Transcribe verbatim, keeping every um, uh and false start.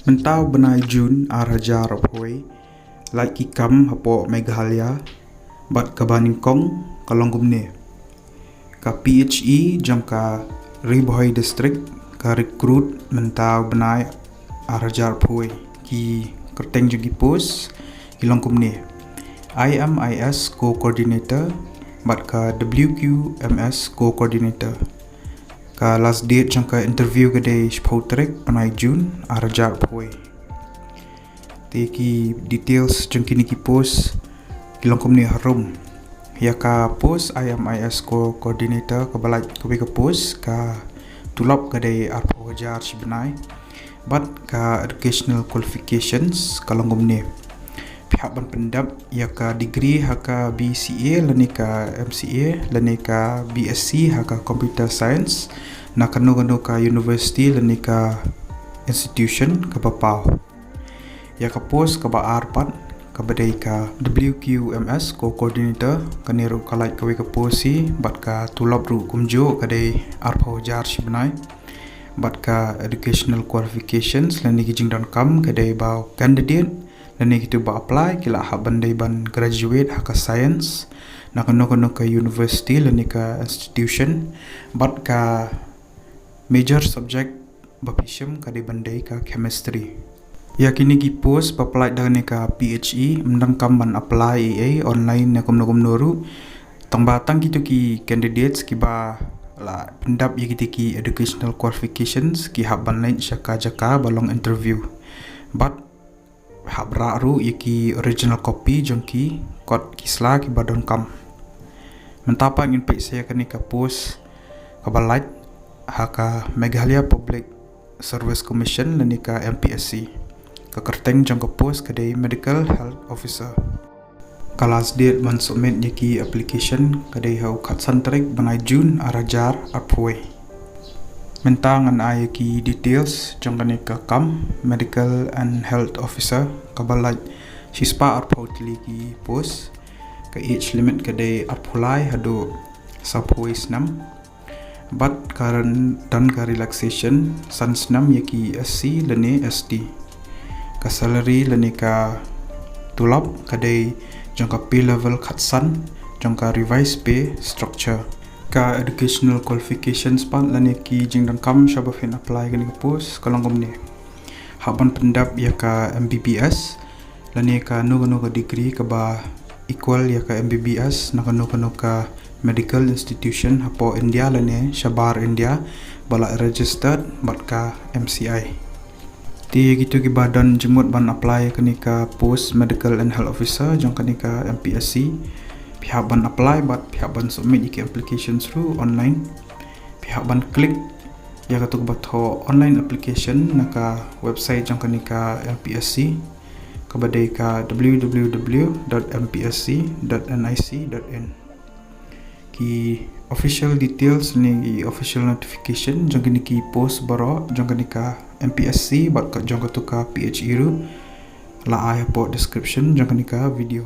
Mynta u bnai Jun ar hajar arphew, lait ki kam hapoh Meghalaya, bad kaba nyngkong ka long kumne. Ka P H E jong ka Ri Bhoi District ka recruit mynta u bnai ar hajar arphew. Ki kyrteng jong ki post ki long kumne: I M I S Co-Coordinator bad ka W Q M S Co-Coordinator. Ka last date jong ka interview ka dei shiphew tarik bnai Jun ar hajar arphew. Te ki details jong kine ki post ki long kumne harum. Ïa ka post I M I S Co-Coordinator kaba lait kawei ka post, ka tulop ka dei arphew hajar shi bnai. Bad ka educational qualifications ka long kumne: phi hap ban pyndep ïa ka degree ha ka B C A lane ka M C A lane ka B S C ha ka computer science na kano kano ka university lane ka institution kaba paw. Ïa ka post kaba ar pat kaba dei ka W Q M S Co-Coordinator, kane ruh ka lait kawei ka post hi, bad ka tulop ruh kumjuh ka dei arphew hajar shi bnai. Bad ka educational qualifications lane ki jingdonkam ka dei ba u candidate lane kito ba apply ki la hap ban dei ban graduate ha ka science na kano kano ka university lane ka institution, bad ka major subject ba phi shim ka dei ban dei ka chemistry. Ïa kine ki post ba pynlait da kane ka P H E ym donkam ban apply ei ei online ne kumno kumno ruh. Tang ba tang kito ki candidates kiba la pyndep ïa kito ki educational qualifications ki hap ban leit sha ka jaka ba long interview. Bad hap rah ruh ïa ki original copy jong ki kot ki sla kiba donkam. Mynta pat ngin peit sa ïa kane ka post kaba lait ha ka Meghalaya Public Service Commission lane ka M P S C. Ka kyrteng jong ka post ka dei Medical Health Officer. Ka last date ban submit ïa ki application ka dei ha u khatsan tarik bnai Jun ar hajar arphew. Mynta ngan ai ïa ki details jong kane ka kam, Medical and Health Officer, kaba lait shispah arphew tylli ki post. Ka age limit ka dei arphew lai haduh sawphew snem. Bad ka ran don ka relaxation san snem ïa ki S C lane S T. Ka salary lane ka tulop ka dei jong ka pay level khatsan jong ka revised pay structure. Ka educational qualifications pat lane ki jingdonkam shaba phin apply kane ka post ka long kumne: hap ban pyndep ïa ka M B B S lane kano kano ka degree kaba equal ïa ka M B B S na kano kano ka medical institution hapoh India lane shabar India ba la registered bad ka M C I. Te kito kiba don jingmut ban apply ïa kane ka post Medical and Health Officer jong kane ka M P S C, phi hap ban apply bad phi hap ban submit ïa ki applications ruh online. Phi hap ban click ïa kato kaba thoh online application na ka website jong kane ka M P S C, kaba dei ka W W W dot M P S C dot N I C dot in. Ki official details ne ki official notification jong kine ki post baroh jong kane ka M P S C bad ka jong kato ka P H E ruh la ai hapoh description jong kane ka video.